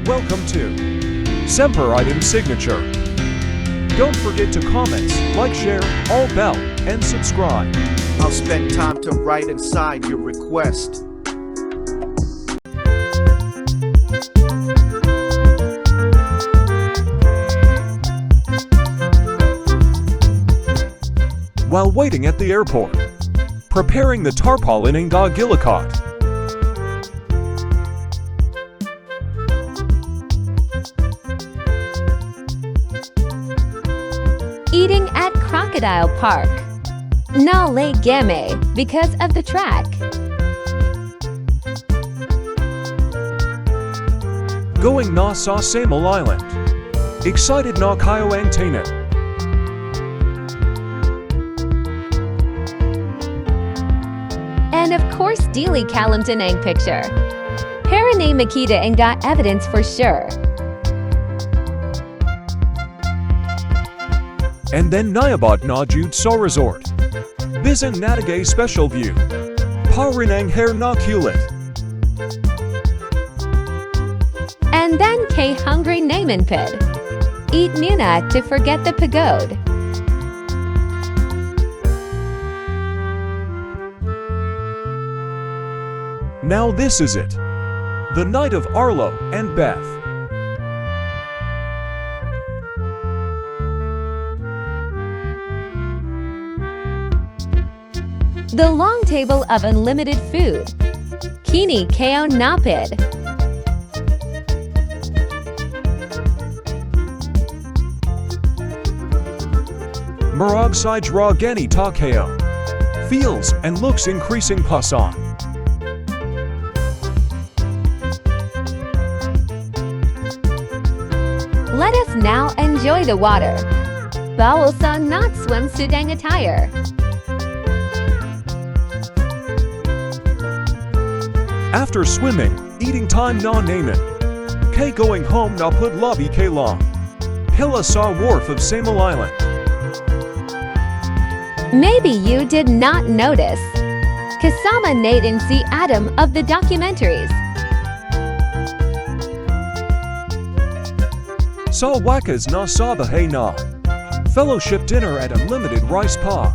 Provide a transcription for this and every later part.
Welcome to Semper Item Signature. Don't forget to comment, like, share, all bell, and subscribe. I'll spend time to write inside your request. While waiting at the airport, preparing the tarpaulin nga gilakot. Eating at Crocodile Park. Nale Game because of the track. Going na sa Samal Island. Excited na kayo ang tanan. And of course, dili kalimtan ang picture. Para na makita and got evidence for sure. And then niabot na jud sa resort. Bisan naa tay special view. Pa rin ang hair na kulit. And then kay hungry naman pud. Eat muna to forget the pagod. Now this is it. The night of Arlo and Beth. The long table of unlimited food. Kini kaon na pud. Murag sige ra gani ta kayo. Feels and looks increasing puson. Let us now enjoy the water. Bawal sa not swimsuit ang attire. After swimming, eating time na naman. Kay going home na pud labi kay long. Pila sa wharf of Samal Island. Maybe you did not notice. Kasama natin si Adam of the documentaries. Sa wakas na sabahay na. Fellowship dinner at unlimited rice pa.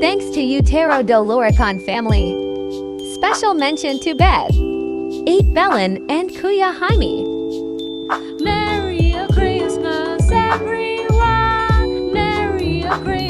Thanks to Utero Doloricon family. Special mention to Beth, Ate Belen, and Kuya Jaime. Merry Christmas, everyone. Merry Christmas.